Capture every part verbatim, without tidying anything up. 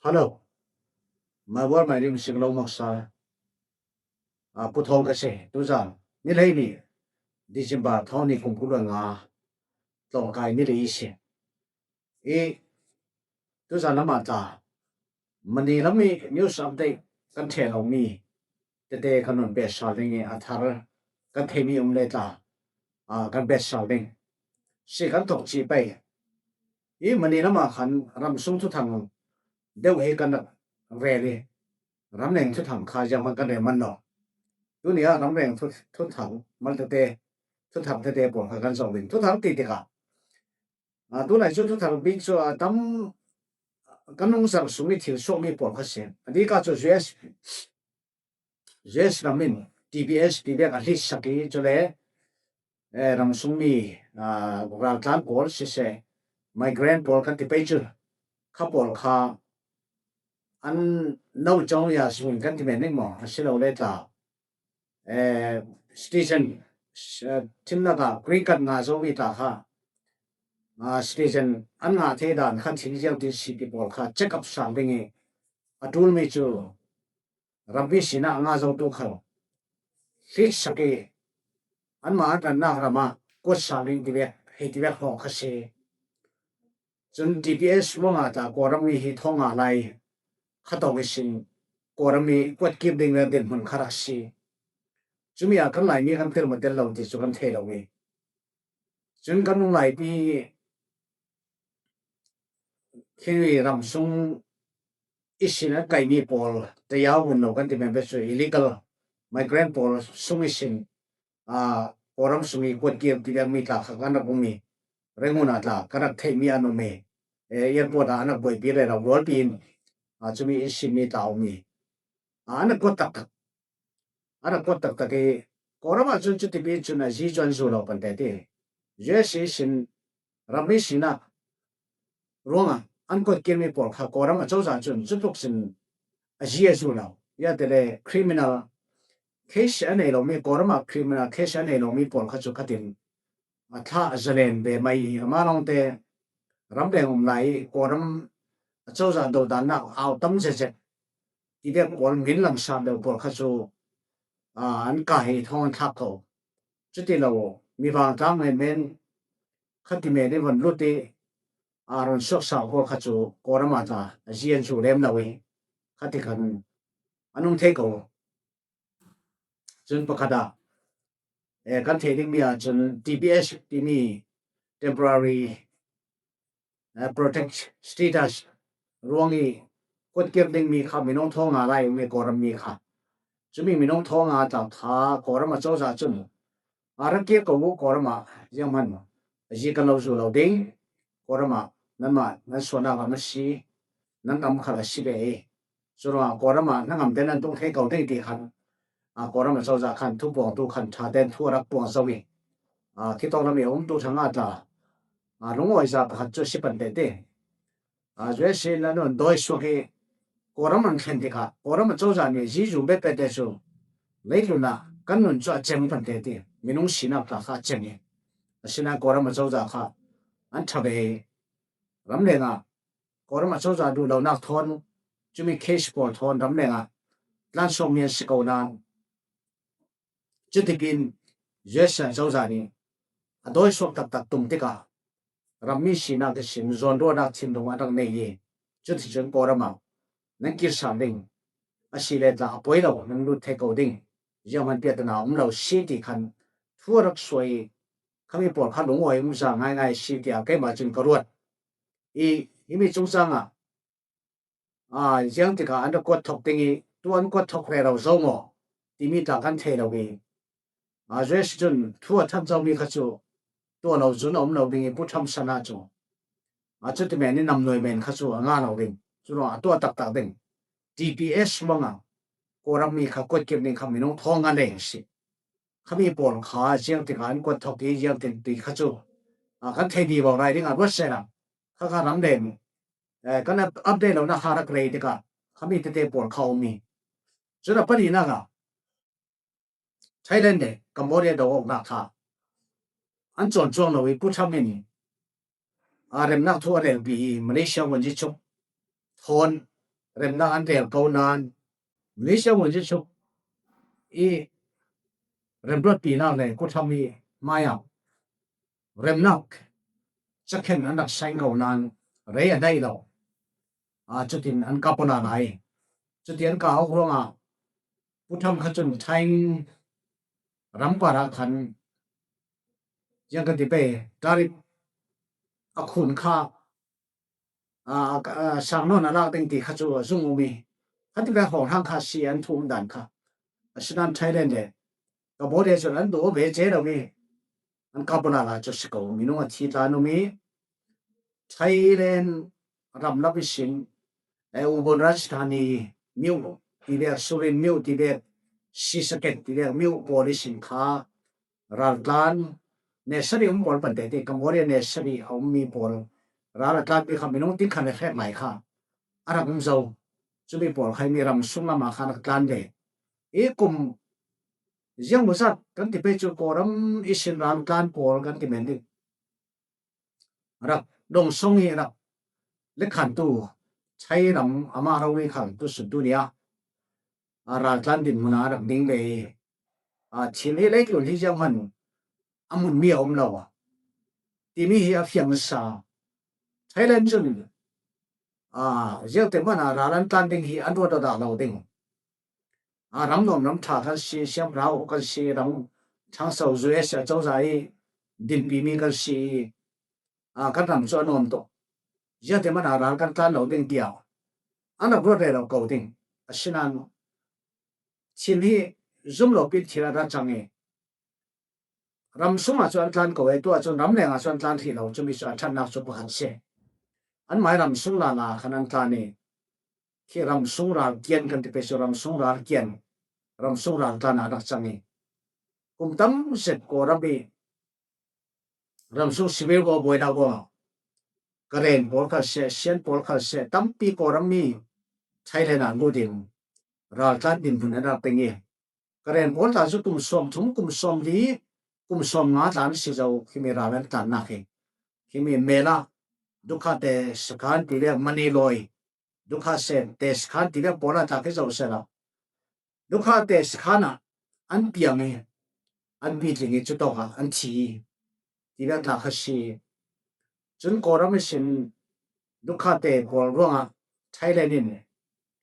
Hello. Mai buar mai rim sing lo maksa. A, Pu Thawng ka si. Tuzan ni lei ni December thawng ni kum kul le nga, tlawngkai ni lei i si. I tuzan lamah ta mani lam i news update kan thei lo mi tete kan nun pek sal ding i, a thar kan thei mi um le ta, a, kan pek sal ding si kan thok ci pei. I mani lamah khan ram sung thuthang deuh hi kan rak rel i, ram leng thuthang kha ziang hmang kan rel man lo. Tuni a ram leng thu, thuthang mal tete, thuthang tete pawl kha kan zoh ding. Thuthang ti tikah, a, tunai chu thuthang bik chu a tam kan nung zar sung i thil suak mi pawl kha si. A dika chu U S, U S ram in T B S ti bek a hlisak i, chule, eh, ram sung mi, a, raltlan pawl sise, migrant pawl kan ti pei chu kha pawl kha an no chong ya sung kan ti men ning maw, a si lo le ta, eh, citizen, eh, thim laka green card nga zo mi ta kha, a, citizen an ngah thei dan khan thil ziang tin si ti pawl kha check up sang ding i, a tul mi chu ram mi sina a nga zo tu kha hlisak i, anma an rannak rama kuat sang ding ti vek, hei ti vek hawk kha si. Chun T B S ruangah ta Kawlram mi hi thawng nga lai kha tawng i sin, Kawlram mi kuat kip ding le dinhmun kha rak si. Cumi a kan lai mi kan tel maw tel lo ti cu kan thei lo i. Cun kan nung lai mi khin i ram sung i sin a kaimi pawl tayau hun lo kan ti men pe cu illegal migrant pawl sung i sin, a, Kawlram sung i kuat kir ti vek mi tla kha kan rak um i, Rangoon a tla kan rak theih mi an um i, e, airport a an rak buaipi rero rualpi in, a, cumi i sin mi tla um i, a, an rak kuat taktak, an rak kuat taktak i, Kawlram ah cun cuti pi cun a zi cu an zu lo pante ti. U S i sin, ram mi sinak ruangah an kuat kir mi pawl kha Kawlram a cozah cun cutluk sin a zi a zu lo. Ia tele criminal case a nei lo mi, Kawlram ah criminal case a nei lo mi pawl kha cu khatin a thla a zalen ve mai i, amah lawngte ram leng um lai i, Kawlram a cozah dodannak au tam zetzet i vek pawl min langsat deuh pawl kha cu, a, an kai i thawng an thlak ko. Cuti lo mi vangtlang menmen khati men i von lut i, a, run suaksa pawl kha cu Kawlram ah ta a zi an zu lem lo i, khati khan an um thei ko. Cun pakhat ah, eh, kan thei dingmi ah cun T P S timi temporary, eh, protect status ruang i kuatkir dingmi kha minung thawng nga lai mi Kawlram mi kha. Cumi minung thawng nga tla kha Kawlram a cozah cun a rak kir ko uh Kawlram ah zianghman a zi kan lo zu lo ding. Kawlram ah nanmah nan suahnak ram a si, nan ram khal a si ve i, curuangah Kawlram ah hnangam te nan tung thei ko ding ti khan, a, Kawlram a cozah khan thu puangtu khan ṭha ten thu a rak puang zo i, a, khitawk lam i a umtu ṭhangah tla, a, lungawi za pakhat cu a si pante ti. A, U S i nan dawi suak i Kawlram an thlen tikah Kawlram a cozah nih zizu bet pete cu leitlun ah kan nun cu a cem pante ti. Minung sinak tla kha a cem i, asinain Kawlram a cozah kha an ṭha ve i, ram lengah Kawlram a cozah duh lonak thawn, cumi case pawl thawn ram lengah tlan sawm mi an si ko nain, cuti piin U S a cozah nih a dawi suak taktak tum tikah rammi sinak ihsin zawnruahnak thinlung an rak nei i, cuticun Kawlram ah nan kirsan ding, a si le tla a poi lo nan lut thei ko ding, zianghman piatana um lo si ti khan thu a rak suai i, khami pawl kha lungawi um za ngaingai si tiah keimah cun ka ruat i, himi cungcang ah, aa, ziang tikah an rak kuat thok ding i, tu an kuat thok rero zo maw timi tla kan thei lo i, aa, U S cun thu a ṭhat zomi kha cu tuah lo cun a um lo ding i, Pu Trump san ah cu, aa, cuti men i namnuai men kha cu a ngah lo ding, curuangah a tuah taktak ding. T P S ruangah Kawlram mi kha kuatkir ding kha minung thawng nga leng a si. Khami pawl kha ziang tikah an kuat thok i, ziang tin ti kha cu, aa, kan thei vivo lai ding ah ruat sehla kha kha ram leng, eh, kan up-, update lonak kha rak rei tikah khami tete pawl kha a um i, cun a palinak ah Thailand le Cambodia do awknak kha an cawn cuang lo i, Pu Trump in, aa, remnak thu a relpi i Malaysia wunzi chuk thawn remna an rel ko nan, Malaysia mun ci chuk i remruat pi nak le kutham i maya remnak chakhen an rak saing ko nan rei a dai lo. A, cutin an ka pona lai. Cutin an ka hok ruang a kutham kha cun thaing ram para khan yang kan ti pe tarip a khun kha a, a, a, sang nawn a lak ding ti kha cu a zung um i, kha ti ve hrawng hang kha si an thu um dan kha. A si nan Thailand le Cambodia cun an daw ve ce lo i, an ka pona lai cu si ko, minung a thi tla an um i, Thailand ram lam i sin, eh, Ubon Ratchathani myo ti vek, Surin myo ti vek, Sisaket ti vek myo pawl i sin kha, raltlan nesari um pawl pante ti Cambodia nesari a um mi pawl ral a tlan pi kha minung tin khan a hrek lai kha a rak um zo. Cumi pawl kha mi ram sung lam a khan a tlan ve. I kum ziang muzat kan ti pe cu Kawlram i sin raltlan pawl kan ti men ding. Rak dong song hi rak lekhan tu Thai ram ama ro i khang tu sun tu nia a raltlan dinhmun a rak ding ve i, a, thil hi leitlun hi ziang hman a mun mi a um lo a timi hi a fiang sa. Thailand cun, a, ziangte hman a ral an tlan ding hi an ruat aw dah lo ding. A, ram nuam ram ṭha kan si, siamrau kan si, ram ṭhangso U S a cozah i dinpi mi kan si i, a, kan ram cu a nuam tuk. Ziangte hman a ral kan tlan lo ding tiah an rak ruat rero ko ding. Asinain thil hi zum lo pin thil a ra cang i, ram sungah cu an tlan ko e, tuah cun ram lengah cu an tlan hrih lo, cumi cu a ṭhatnak cu pakhat si. Anmah ram sung lala khan an tlan i, khi ram sung ral kian kan ti pe cu ram sung ral kian, ram sung ral tlan a rak cang i, kum tam zet Kawlram i ram sung civil war buainak ah Karen pawl khal seh, Shan pawl khal seh, tampi Kawlram mi Thailand ah lut in raltlan dinhmun an rak peng i, Karen pawl tla cu kum sawm thum, kum sawm li, kum sawm nga tla an si zo, khimi ral an tlannak hi. Khimi Mela, Dukhate Sakhan ti le Maniloi, Dukhate Sakhan ti le pawl a tla khi zo sela. Dukhate Sakhan ah an piang i, an bitling i cutawk ah an thi i, ti le tla kha si. Cun Kawlram ihsin Dukhate pawl ruangah Thailand in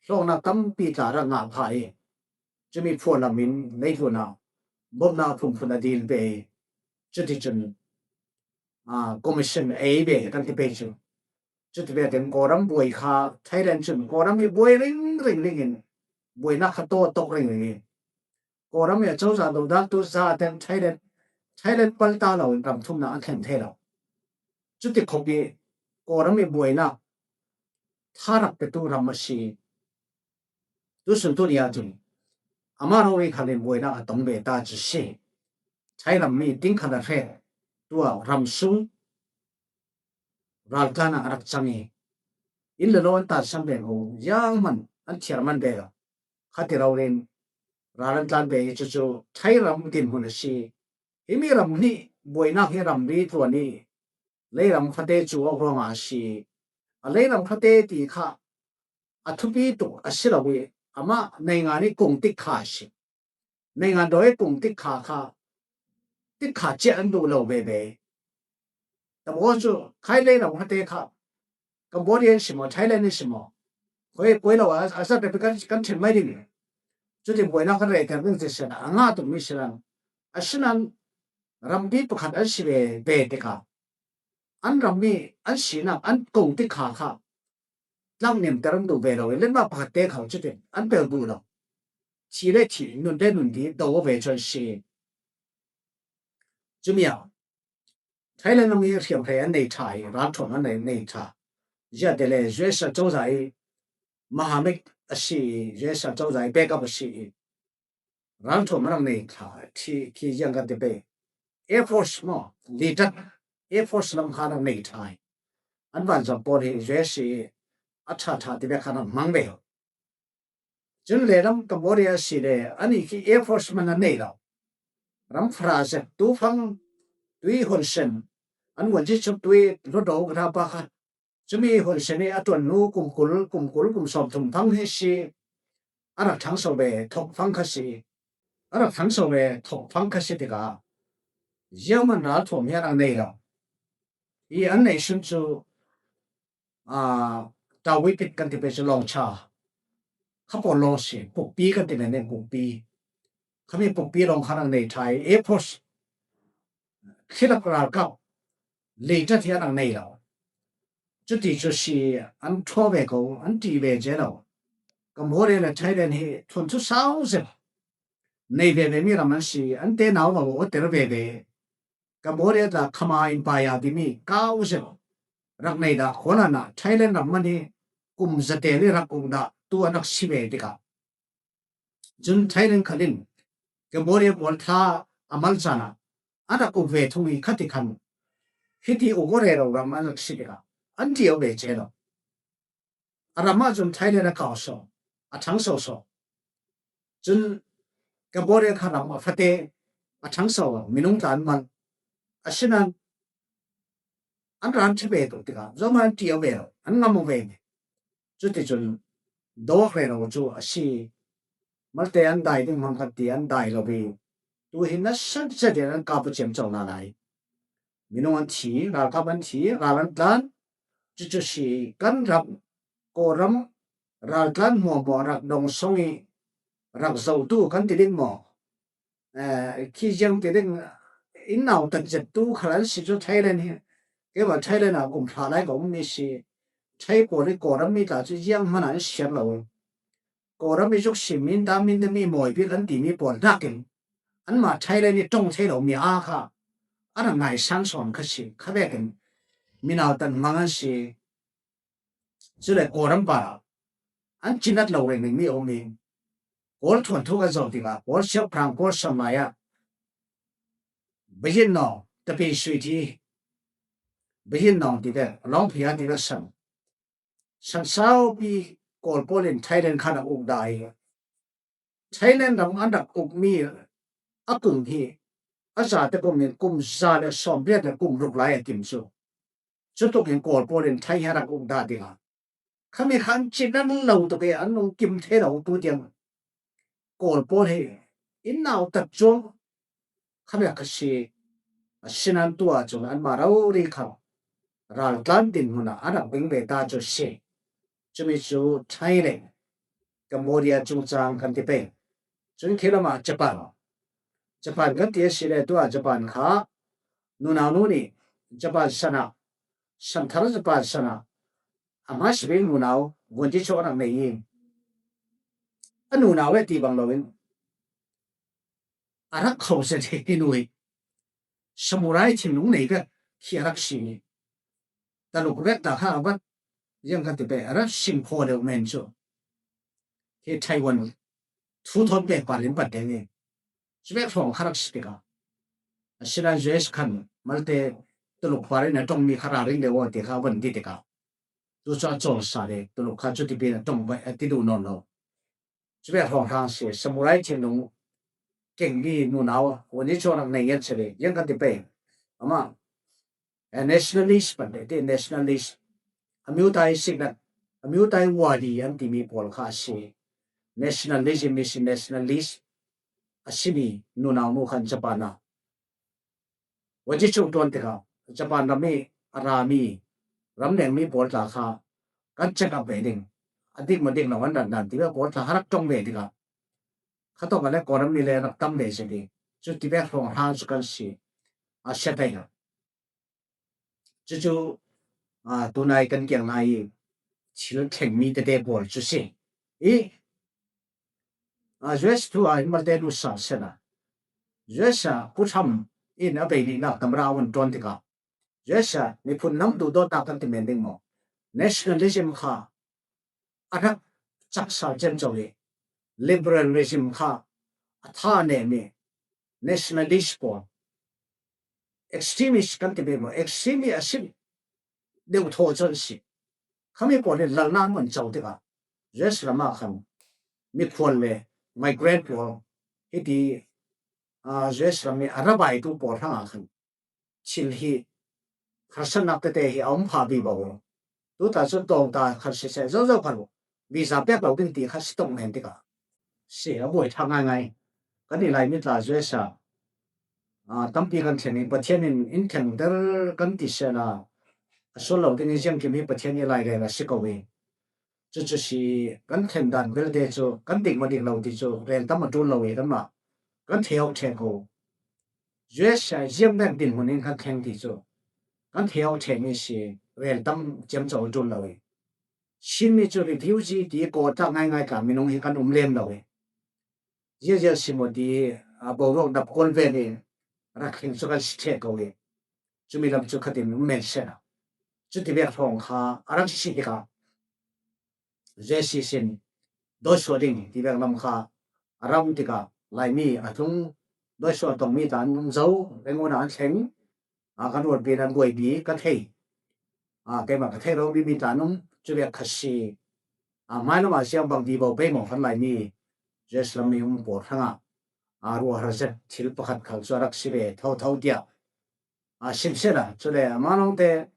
hlawknak tampi tla rak ngah phah i, cumi phualam in leitlun ah bawmhnak phunphun a dil ve i, cuticun, aa, commission a ei ve kan ti pei cu. Cuti vekin Kawlram buai kha Thailand cun Kawlram hi buai ringring dingin buainak kha tawtawk ringring i, Kawlram i a cozah dodal tu zaten Thailand, Thailand palta lo in ram thumnak an thlen thei lo. Cuti khawp i Kawlram i buainak tharak petu ram a si. Tusun tu ni ahcun amah ro i khal in buainak a tong ve ta cu si. Thairam mi ting khat a hrek tuah ram sung raltlan ah a rak cang i, inn le lo an tansan ve ko, zianghman an thiar man ve lo. Khati rori in ral an tlan ve i cucu Thairam dinhmun a si. Himi ram hnih buainak hi ramri tluan i leiram fate cu awk ruangah a si. A leiram fate ti kha a thupi tuk a si lo i amah naingan i kung tik kha a si. Naingan dawi kung tik kha kha tik kha ciah an duh lo veve. Tabo cu khai leiram fate kha Cambodia in si maw, Thailand in si maw, koi, koi lo a, a zat kan, kan thin mai ding. Cuti buainak kan reiter ding ti sian a ngah tukmi sian. Asinain rampi pakhat an si ve, ve tikah an rammi an sinak an kong tik kha kha tlak nemter an duh ve lo i, lenmah pakhat te kha cutin an pel duh lo. Thi le thi, nun le nun ti do ve cu an si. Cumi ah Thailand lam hi hriamhrei an nei ṭha i, ralṭhawng an nei, nei ṭha. Ziate le U S a cozah i mahamit a si i, U S a cozah i backup a si i, ralṭhawng an rak nei ṭha, thi, khi ziang kan ti pei. Air Force maw, litat, Air Force lam kha rak nei ṭha i, an vanzam pawl hi U S i a ṭha ṭha ti ve kha rak hmang ve. Cun leiram Cambodia a si le, anih khi Air Force man an nei lo. Ram Farazek, tufang tui hun sen, an vuan ci chuk tui hludo ka pa kha Cumi hun sia ni a tuan nu kum kul, kum kul, kum sawm thum phang hi si, a rak thangso ve thok phang kha si, a rak thangso ve thok phang kha si tikah ziangman ral thuam hi a rak nei lo. I an nei sun cu, aa, tawipit kan ti pei cu lawngcha kha pawl law si, pukpi kan ti men ning pukpi. Khami pukpi lawng kha rak nei ṭha i, airport thlirak ralkap leitat hi a rak nei lo. Cuti cu si an ṭhaw ve ko, an ṭih ve ce lo. Cambodia le Thailand hi thuanthu sau zet nei veve mi ram an si, an te nau lo aw ter veve. Cambodia tla Khama Empire timi kau zet rak nei dah khualan ah Thailand ram man hi kum zate li rak uk dah tu an rak si ve tikah cun Thailand khal in Cambodia pawl thla a mal caan ah an rak uk ve thung i khati khan hiti uk aw rero ram an rak si tikah an ṭiau ve ce lo. A ram ah cun Thailand a kau saw, a ṭhangso saw. Cun Cambodia kha ram a fate, a ṭhangso, minung tla an mal. Asinain an ran ṭha ve tuk tikah zohman an ṭiau ve lo, an ngam ve. Cuticun dawk rero cu a si. Malte an dai ding hmang khat ti an dai lo i tu hi nasa zetin an kap a ciamco hna lai. Minung an thi, ralkap an thi, ral an tlan. Cucu si kan ram, Kawlram raltlan hmuahhmuah rak dong song i rak zohtu kan ti ding maw? Eh, khi ziang ti ding, in nautat zettu khal an si cu Thailand hi. Keimah Thailand ah kum hra lai ka ummi si. Thai pawl i Kawlram mi tla cu ziang hmanh ah an siar lo. Kawlram i zuk si, Minda, Minda mi mawi bik an timi pawl hnakin anmah Thailand i ṭong thei lomi aa kha a rak ngaisang sawn kha si. Kha vekin mi nautat hmang an si. Cule Kawlram parah an cinat lo rengring mi a um i, Kawl thuanthu kan zoh tikah Kawl siangpahrang, Kawl samlai ah Bayin Nawng, Tapi Sui Thi, Bayin Nawng ti ve, Lawng Phia ti ve san, san saupi Kawl pawl in Thailand khan a uk dah i, Thailand ram an rak ukmi a kum hi a zate kum in kum za le sawmriat le kum ruk lai a kim cu. Cutukin Kawl pawl in Thai hi a rak uk dah tikah khami kha an cinat lo tuk i an lungkim thei lo tu tiang. Kawl pawl hi in nautat cuang khami kha si. Asinain tu ahcun anmah rori kha raltlan dinhmun ah a rak ding ve ta cu si. Cumi cu Thai le Cambodia cungcang kan ti pei. Cun khi lamah Japan, Japan kan ti a si le tu ah Japan kha nunau nu nih Japan san ah, santhar Japan san ah a hmaisabik nunau vuanci chawh a rak nei i a nunau e ti bang loin a rak kho zet hi, hi nu hi samurai thinlung nei vek khi a rak si i Taluk vek ta kha a vat ziang kan ti pei a rak sim kho deuh men cu hi Taiwan thu thawn pek par in pat deng i cuvek hrawng kha rak si tikah asinain U S khan malte Taluk par in a ṭongmi kha ralring deuh aw ti kha a van ti tikah tu cu a cawl sa le Taluk kha cuti pin a ṭong vai a ti duh nawn lo. Cuvek hrawnghrang si, samurai thinlung kengmi nunau, wani chuan rak nei ngen si le, ziang kan ti pei. Amah, eh, nationalist pan te, ti nationalist. Amiutai siknak, amiutai wadi an timi pawl kha a si. Nationalism i si, nationalist a simi nunau nu khan Japan ah Waci chung tuan tikah Japan ram i a rami, ram nengmi pawl tla kha kan check up ve ding, a dik maw dik lo an rat dan tivek pawl tla kha rak ṭong ve tikah kha tawk le Kawlram mi le rak tam ve si ding. Cu tivek hrawnghrang cu kan si a sia thei lo. Cucu, aa, tunai kan kiang lai i thil thlengmi tete pawl cu si. I, aa, U S thu ah hin malte duhsah sehla, U S ah Pu Trump in a beilihnak tamra a vun ṭuan tikah U S ah miphun nam duhdawtnak kan ti men ding maw? Nationalism kha a rak caksa ciamco i liberalism kha a tha a nehmi nationalist pawl, extremist kan ti ve maw, extremist a si deuh thaw cu an si. Khami pawl hi lalnak an co tikah U S ram ah khan mikhual le migrant pawl hiti, aa, U S ram i a rabaitu pawl hrangah khan thil hi harsatnak tete hi a um pha vivo. Tuta cun tawngta khat siseh zozo khat uh visa pek lo ding ti kha si tawng men tikah si a buai ṭha ngaingai. Kan i Laimi tla zuesa tampi kan thlen in Pathian in in thlengter kan ti sehla a sual lo ding in ziangkim hi Pathian i lai rel a si ko i cucu si kan thlen dan belte cu kan dik maw dik lo ti cu rel tam a ṭul lo i kanmah kan thei awk ṭheh ko. Zuesa ziang bek dinhmun in kan thleng ti cu kan thei awk ṭheh mi si rel tam ciamco a ṭul lo i Chinmi cu refugee ti kawtah ngaingai tla minung hi kan um lem lo i ziazial si maw ti a boruak dap kual vel i rak thleng cu kan si ṭheh ko i cumi lam cu khatin um men sehla cuti vek hrawng kha a rak si tikah J C sin dawisuah ding ti vek lam kha a rak um tikah Laimi a tlung dawisuah tongmi ta an um zo, Rangoon ah an thleng, a kan rualpi an buaipi ka thei. A keimah ka thei lo mi mi ta an um, cu vek kha si. A hmailam ah siang bang vivo pei maw kan Laimi Jerusalem mi um pawl hrangah a ruahra zet thil pakhat khal cu a rak si ve thotho tiah a sim sehla cule a manawngte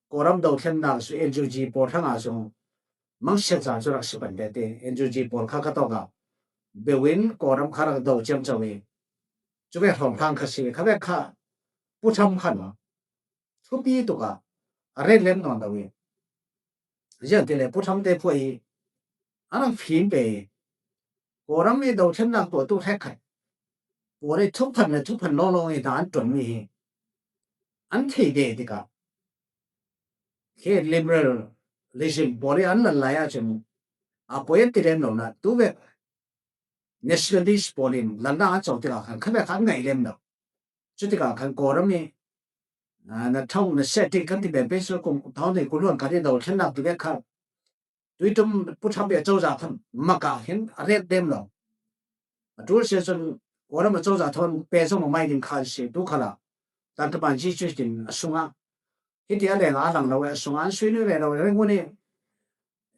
Kawlram dothlennak cu N U G pawl hrangah cu mangsiatsa cu rak si pan ve ti N U G pawl kha ka tawkah beuh in Kawlram kha rak do ciamco i cu vek hrawnghrang kha si kha vek kha puṭham khan thupi tukah a ret lem nawn lo i ziangtile puṭhamte phuah i a rak fim ve i Kawlram i dothlennak tuahtu hrekkhat pawl i thuphan le thuphan lawnglawng i hna an ṭuanmi hi an thei ve tikah khi liberalism pawl i an lan lai ahcun a poi an ti lem lo nain tuvek nationalist pawl in lannak an co tikah khan khavek kha an ngaih lem lo. Cutikah khan Kawlram i na ṭhawng na seh ti kan ti ben pei cu kum thawng nei kuluan khan i dothlennak ti vek kha tuiṭum puṭhampi a cozah khan mak ah hin a ret lem lo. A ṭul si ahcun Kawlram a cozah thawn pe zong a mai ding kha an si tu khalah tantaman ji cu hitin a sungah hiti a lengah a lang lo i a sungah an sui ning rero i Rangoon i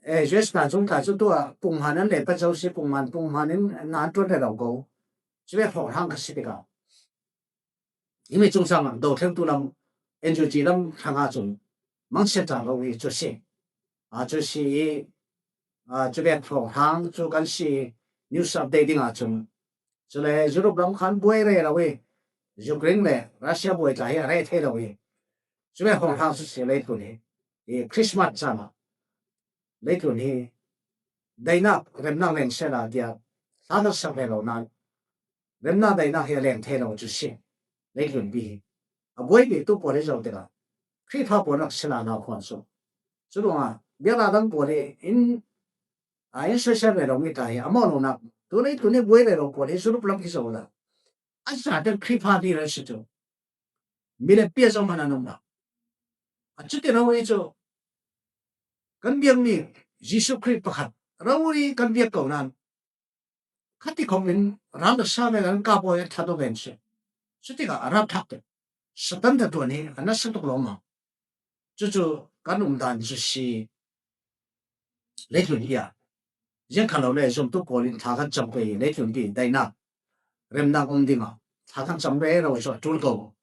eh, U S hna cung tla cu tuah punghman an let pat zo si punghman punghman in na an ṭuan rero ko. Cu vek hrawnghrang kha si tikah himi cungcang ah dothlentu lam N U G lam hrangah cun mangsiatsa lo i cu si. A cu si i a cu vek hrawnghrang cu kan si news update dingah cun cule Europe lam khan buai rero i Ukraine le Russia buai tla hi a reh thei lo i cu vek hrawnghrang cu si leitlun hi i Christmas caan ah leitlun hi daihnak remnak leng sehla tiah hla kan sak ve lo nain remnak daihnak hi a leng thei lo cu si. Leitlunpi hi a buai biktu pawl hi zoh tikah Khrihfa pawl rak si lala khuan cu cu ruangah biakla dang pawl hi in a in social ve lo mi ta hi a mawh lonak tu leitlun hi buai ve lo pawl hi cu rup lam hi zoh la a zate Khrihfa hlir an si cu mi le pia zohman an um lo. A cuti rori cu kan biakmi Jesuh Khrih pakhat rori kan biak ko nain khati khawngin ral le sa le an kap aw i a ṭhat aw ven si. Cutikah a rapthlak te Satan te tuan hi a nasa tuk lawmmam. Cucu kan umdan cu si. Leitlun hi ah ziangkhat lo le zumtu pawl in thla kan cam pei leitlun pi daihnak remnak um dingah thla kan cam rero cu a ṭul ko.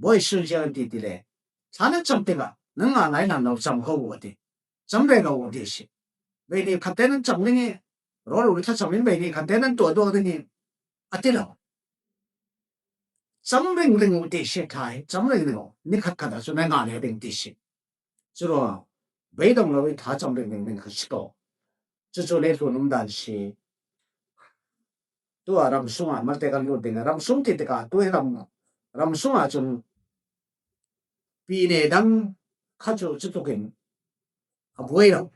Bawi sun ziang an ti ti le thla nan cam tikah nan ngah lai hlan lo cam ko uh a ti. Cam rero uh a ti si. Vei nih khatte nan cam ding i rawl u le thlacam in vei nih khatte nan tuah duak ding i a ti lo. Cam ringring uh ti si thla hi cam ringring uh ni khatkhat ah cu nan ngah leh ding ti si. Curuangah beidong lo in thlacam ringring ding kha si ko. Cucu leitlun umdan si. Tu ah ram sungah malte kan lut ding a ram sung ti tikah tu hi ram ram sungah cun pine dang kha cu cutukin a buai lo.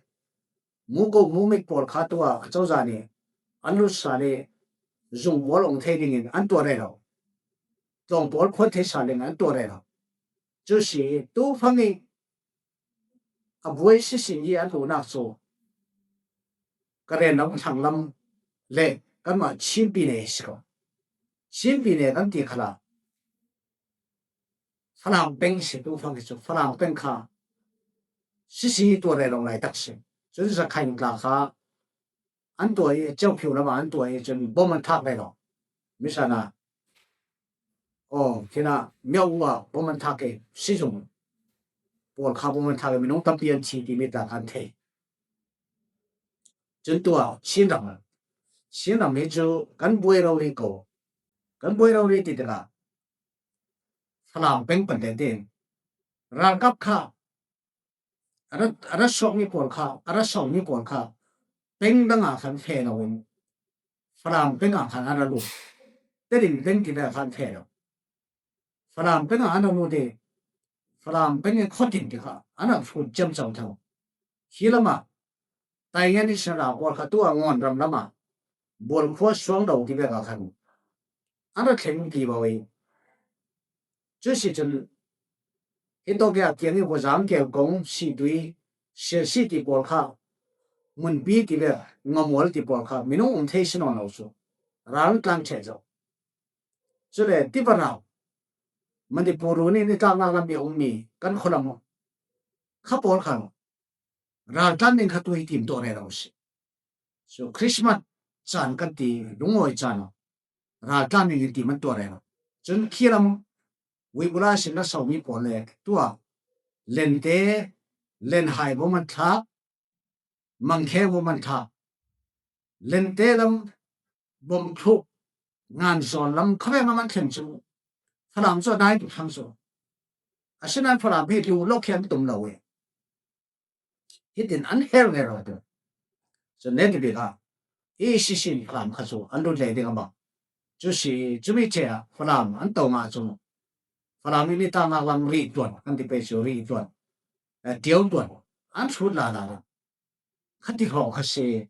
Muko mumik pawl kha tu ah a cozah nih an lut sal i zung pawl ong thei dingin an tuah rero. Tlawng pawl phuan thei sal dingin an tuah rero. Cu si tu fang i a buai sisin i an luhnak cu ka rel lam thlang lam le kanmah Chin pine hi si ko. Chin pine kan ti khalah Falam peng si tu fang hi cu Falam peng kha sisi tuah rero lai tak si. Cun Zakhain tla kha an tuah i Ceuphio lamah an tuah i cun bom an thak rero. Misana aw khinah miau ah bom an thak i si zung pawl kha bawm an thlak, minung tampi an thi timi tla khan thei. Cun tua Chin ram, Chin ram hi cu kan buai rori ko, kan buai rori ti tikah Falam peng pan tein ralkap kha a ra, a ra suakmi pawl kha, a ra suakmi pawl kha peng dang ah khan feh lo in Falam peng ah khan a ra lut. Tedim peng ti ve khan feh lo. Falam peng ah an ra lut i Falam peng i khuatin ti kha an ra fut ciamco tho. Khi lamah Taingen i sara pawl kha tu a ngawn ram lamah Bual khua suang do ti ve kha khan an ra thleng ti bo i. Cu si cun hi tawk i a kiang i Vawzang, Keu Kong, Sihtui, Siasi ti pawl kha Munpi ti ve, Ngawmual ti pawl kha minung um thei si nawn lo cu ral an tlang ṭheh zo. Cule tiva rau Manipur run in i tlaknak lam i a ummi kan khualam kha pawl kha raltlan ding kha tu hi tim tuah rero si. So Christmas caan kan ti lungawi caan raltlan ding in tim an tuah rero. Cun khi lam Uibula sin na somi pawl le tua Lente, Lenhai bawm an thlak, Mangkhe bawm an thlak, Lente lam bawm thluk, Nganzawl lam khaveng lam an thlen cu Falam cu a dai tuk thang cu. Asinain Falam hi lu lawk hi an tum lo i hitin an her ve rau tu. Cun nen ti bik ah i sisin Falam kha cu an lut lei ding a bang. Cu si, cumi ṭhe ah Falam an to ngah cu Falam i nitaknak lam rih tuan, kan ti pei cu rih tuan, eh, ṭio tuan, an hrut lala lo. Kha ti hrawh kha si.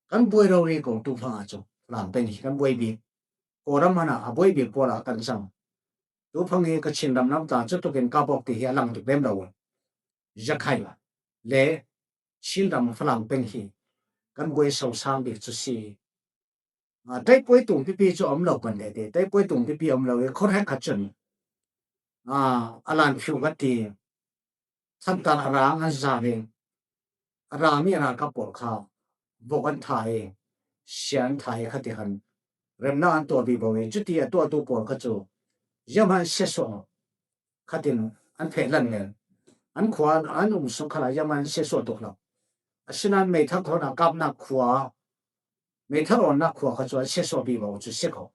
Kan buai rori ko tu phang ah cu Falam peng hi kan buai bik. Kawlram hmanh ah a buai bik pawl ah kan cang. Tu phang hi Kachin ram lam tla cu tukin kap awk ti hi a lang tuk lem lo. Zakhai le Chin ram Falam peng hi kan buai so sang bik cu si. Ah, taipuai tung pipi cu a um lo kan le ti. Taipuai tung pipi a um lo i khuahrek khat cun, ah, a lan phiu kan ti. Thantan a rang an za ve. A rami a ralkap pawl kha vok an tha i sia an tha i kha ti khan remnak an tuah vivo i cuti a tuahtu pawl kha cu ziahman siasuah khatin an feh lan len. An khua an um sung khalah ziahman an siasuah tuk lo. Asinain meithal thawn a kapnak khua, meithal awnnak khua kha cu an siasuah vivo cu si ko.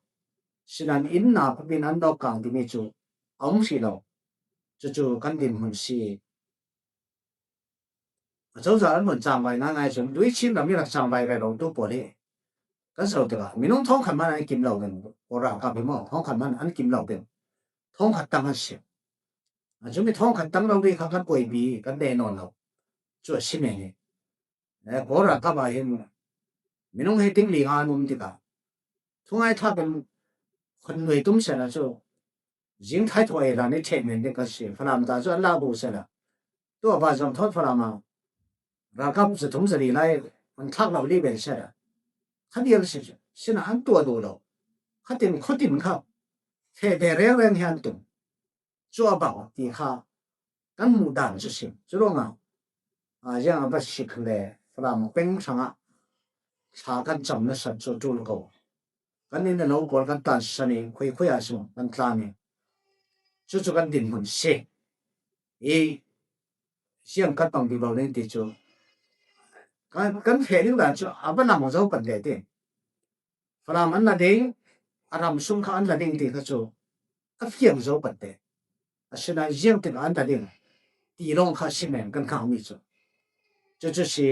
Sinain inn na pabin an dawk kang timi cu a um hrih lo. Cucu kan dinhmun si. A cozah an hmun cangvai ngaingai cun tuichim ram i rak cangvai rero tu pawl hi kan zoh tikah minung thawngkhat hmanh an kim lo ding, Kawl ralkap hi maw, thawngkhat hmanh an kim lo ding, thawngkhat tang an si. A cumi thawngkhat tang lo dih kha kan buaipi kan deh nawn lo. Cu a si men hi. Eh, Kawl ralkap ah hin minung hi tingli nga an um tikah thungai thlak in khun nui tum sehla cu zing thai thawi ran i ṭheh men ding kan si. Falam ta cu an lak bu sehla tu a ban zong thawn Falam ah ralkap zathum zali lai an thlak lo li ven sehla kha dial si cu sinah an tuah duh lo. Khatin khuatin kha feh ve rengreng hi an tum. Cu a bang ti kha kan hmuh dan cu si. Cu ruangah, ah, ziang a va si khan le Falam peng hrangah thla kan cam nasat cu a ṭul ko. Kan inn a lo pawl kan tlansan i khuikhui ah sung kan tlan i cucu kan dinhmun si. I ziang kan pang vivo ning ti cu kan, kan feh ding dan cu a va lang zo pan ve ti. Falam an la ding, a ram sung kha an la ding ti kha cu a fiang zo pan te. Asinain ziang tikah an la ding ti lawng kha si men kan khangmi cu. Cucu si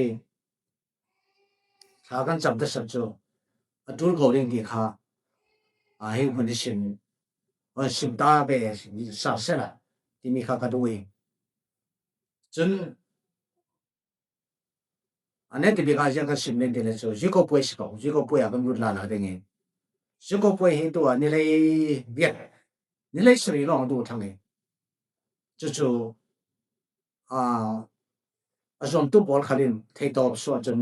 thla kan cam tasat cu a ṭul ko ding ti kha, a, hi hmun i sim, a, sim ta ve sa sela timi kha ka duh i. Cun a nen ti bik ah ziang kan sim men ti le cu Ziko puai si ko, Ziko puai ah kan lut lala ding i. Ziko puai hi tu ah nilei viat, nilei sari lawng a duh thang i. Cucu, aa, a zuamtu pawl khal in theitawp suah cun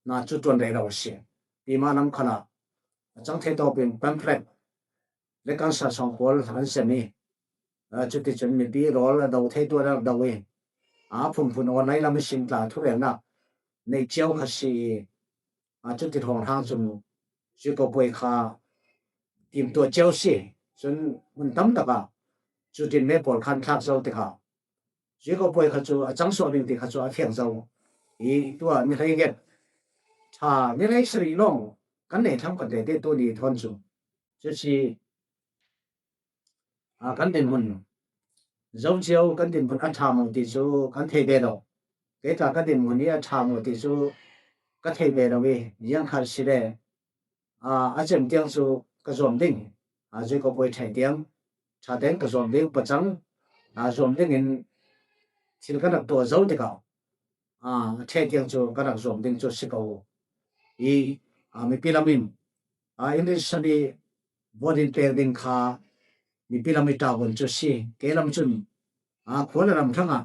na cu ṭuan rero a si. Pima lam khalah a cang theitawp in pamphlet le kan sa sawng pawl an sem i, aa, cuticun mipi rawl a do theitu a rak do i, aa, phunphun online lam i sim tla thurelnak neih cio kha si i, aa, cuti hrawnghrang cun Ziko puai kha timtuah cio si. Cun hmun tam takah cutin me pawl khan thlak zo tikah Zuikawpuai kha cu a cang suak ding ti kha cu a fiang zo. I tua ni hlei get ṭha ni hlei sarih lawng kan nei thlang pate te tu ni thawn cu cuci a kan dinhmun zo cio kan dinhmun a ṭha maw ti cu kan thei ve lo. Kei tla ka dinhmun hi a ṭha maw ti cu ka thei ve lo i ziang kha si le a cem tiang cu ka zuam ding, a Zuikawpuai ṭhai tiang ṭha tein ka zuam ding, pacang a zuam dingin thil ka rak tuah zo tikah a ṭheh tiang cu ka rak zuam ding cu si ko i a mipi lam in a in rinsan i vote in pek ding kha mipi lam i ṭaun cu si. Kei lam cun a khua le ram hrangah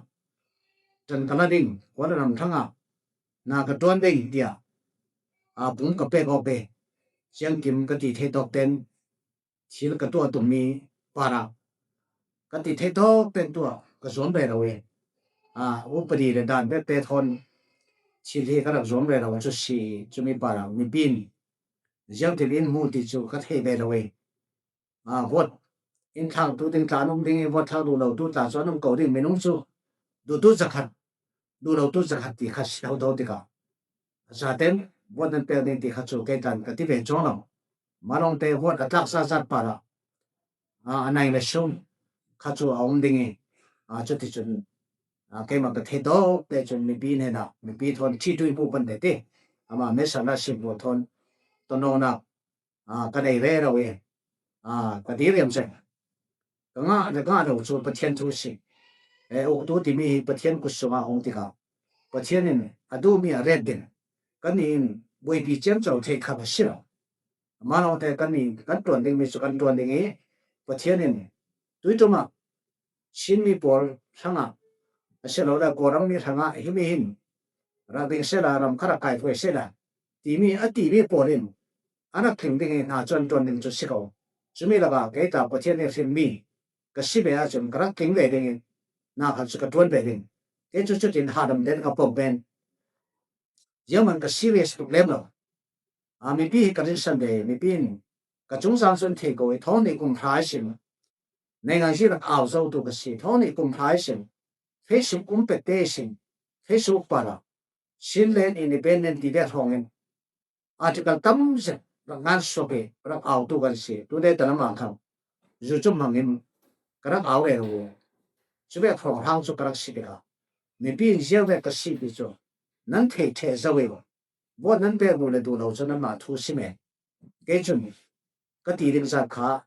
ṭan ka la ding, khua le ram hrangah na ka ṭuan ding tiah a pum ka pek awk ve. Ciangkim ka ti thei tawk ten thil ka tuah tukmi parah ka ti thei tawk ten tuah ka zuam ve lo e. A upadi le dan vekte thawn thil hi ka rak zuam ve lo cu si. Cumi parah mipi in ziangtin in hmu ti cu ka thei ve lo e. A vote in thlak tu ding tla an um ding i vote thlak duh lo tu tla cu an um ko ding minung cu duhtu zakhat duh lo tu zakhat ti kha si tho tho tikah zaten vote nan pek ding ti kha cu kei tlan ka ti ve cuang lo. Malawngte vote a tlak zazat parah a nai le sum kha cu a um ding i a cuticun a keimah ka thei tawk te cun mipi hnenah mipi thawn ṭhi tu i hmuh pan te ti ama mesa na sim lo thawn tonawknak a ka nei rero i a ka diriam cang. Ka ngah le ngah lo cu Pathian thu si. E uktu timi hi Pathian kut sungah a um tikah Pathian in a duhmi a ret ding kannih in buaipi ciamco thei kha a si lo. Malawngte kannih kan ṭuan dingmi cu kan ṭuan ding i Pathian in tuiṭum ah Chinmi pawl hrangah a si lo le Kawlrammi hrangah himi hin rak ding sehla ram kha rak kai huai sehla timi a timi pawl in a rak tling ding i hna cu an ṭuan ding cu si ko. Cumi lakah kei ta Pathian nih hrilmi ka si ve ahcun ka rak tling ve ding i hna kha cu ka ṭuan ve ding. Kei cu cutin hahdam den ka pom pen ziangman ka serious tuk lem lo. A mipi hi ka rinsan ve, mipi in ka cungzang cun thei ko i thawng nih kum hra i sim. Naingan zih rak au zo tu ka si, thawng nih kum hra i sim. Facebook um pek te i sim. Facebook parah Chinland Independent ti ve hrawngin article tam zet rak ngan suak i rak au tu kan si. Tute talam ah khan zu cu hmangin ka rak au rero. Cu ve hrawng hrawng cu ka rak si tikah mipi in ziang ve ka si ti cu nan thei ṭheh zo i vote nan pek duh le duh lo cu nanmah thu si men. Kei cun ka ti ding zat kha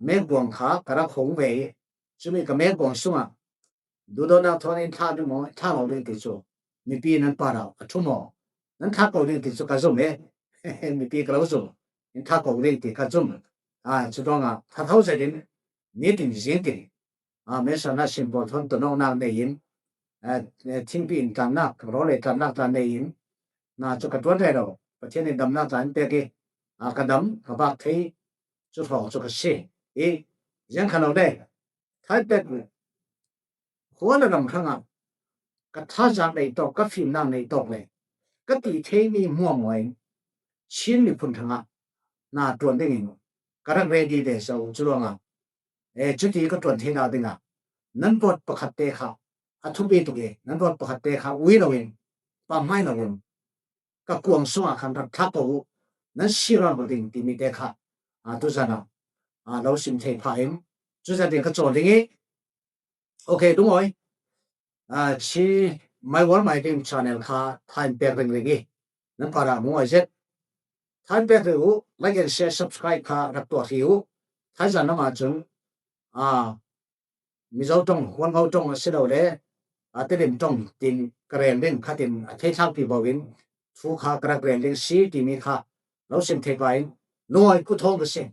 mekbuang kha ka rak hung ve i cumi ka mekbuang sungah duhdawtnak thawn in thlah ding maw, thlah lo ding ti cu mipi nan parah a ṭhu maw, nan thlah ko ding ti cu ka zum e. Mipi ka lo zum, in thlah ko ding ti ka zum. A, cu ruangah thatho zetin nitin zingtin a, mesa na sim pawl thawn tonawknak nei in, a, thingpi in tlannak, rawl le tlannak tla nei in, na cu ka ṭuan rero. Pathian in damnak tla in pek i, a, ka dam, ka bak thei cu hrawng cu ka si. I, ziang kha lo le, thai pek khua le ram hrangah ka thazaang nei tawk, ka fimnak nei tawk le ka ti theimi hmuahhmuah in Chin miphun hrangah na ṭuan dingin ka rak ready ve zo. Cu ruangah e, cuti ka ṭuan theinak dingah nan vote pakhat te kha a thupi tuk i nan vote pakhat te kha ui loin, pamhmai loin ka kuang sungah khan rak thlak ko uh, nan si rero ding timi te kha a, tuzan ah a, lo sim thei pha in, cuzat in ka cawl ding i, okay, lungawi. A, ci My World My Dream channel kha thain pek ringring i nan parah lungawi zet. Thain pek ri uh, like and share, subscribe kha rak tuah ri uh. Thaizan lamah cun a, Mizo ṭong, Huango ṭong a si lo le a, Tedim ṭong tin ka rel ding khatin a theithlak pi bo in thu kha ka rak rel ding si timi kha lo sim thei pah in lungawi kut thawng ka si.